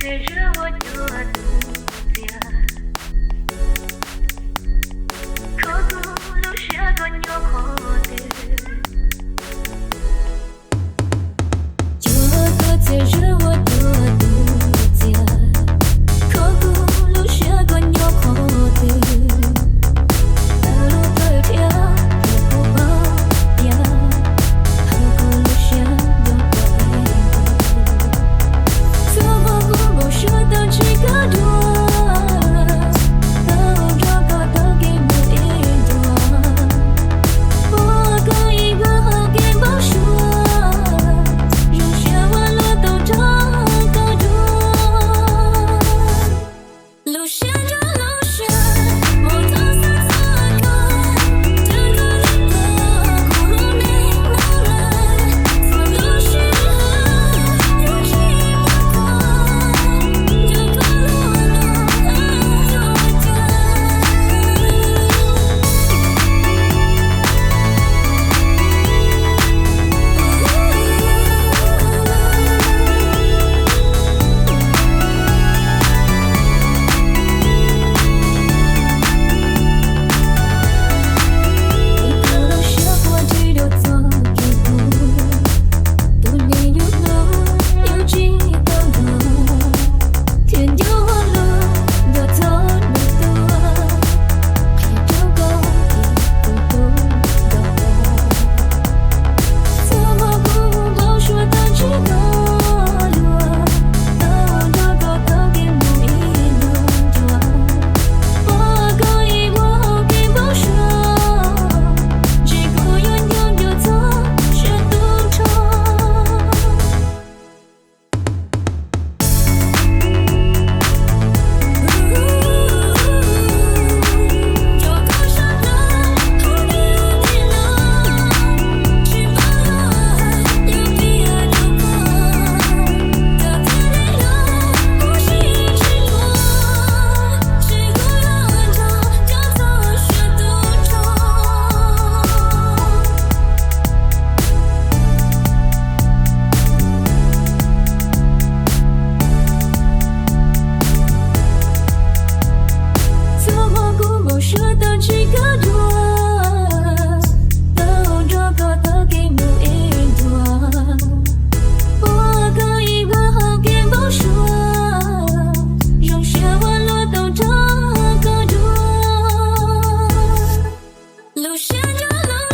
Txias zuag ua cuag tus txias, kho kuv lub siab koj nyob qhov twg. Cuag tus txias zuag ua cuag tus txias, kho kuv lub siab koj nyob qhov twg. Tawg lub plawv thiab thiab kuv paub tias, hauv kuv lub siab nyob koj ib leeg. Txhua hmo kuv npau suav tau ntsib koj dua, tau nrog koj taug kev mus ib ntua, pom koj ib vuag hauv kev npau suav, zoo siab ua luaj tau nrog koj dua. Lub siab nrog lub siab, mus txog xav txog koj, tag koj lub kua, kuv lub neej los lawm, txhua lub sij hawm, yuav tsis muaj koj, nrog koj los no, hais txog cas. Ib tug lub siab puag tsis dua txoj kev hlub, tus neeg yug hlub yuav tsis tau nrog, thiaj nco ua luaj nco txog nws tuag, qhia rau koj ib tug tub nrog. Txhua hmo kuv npau suav tau ntsib koj dua, tau nrog koj taug kev mus ib ntua, pom koj ib vuag hauv kev npau suav, ntshe kuv yuav nco nco txog siab tu nrho. Txhua hmo kuv npau suav tau ntsib koj dua, tau nrog koj taug kev mus ib ntua, pom koj ib vuag hauv kev npau suav, zoo siab ua luaj tau nrog koj dua. Lub siab nrog lub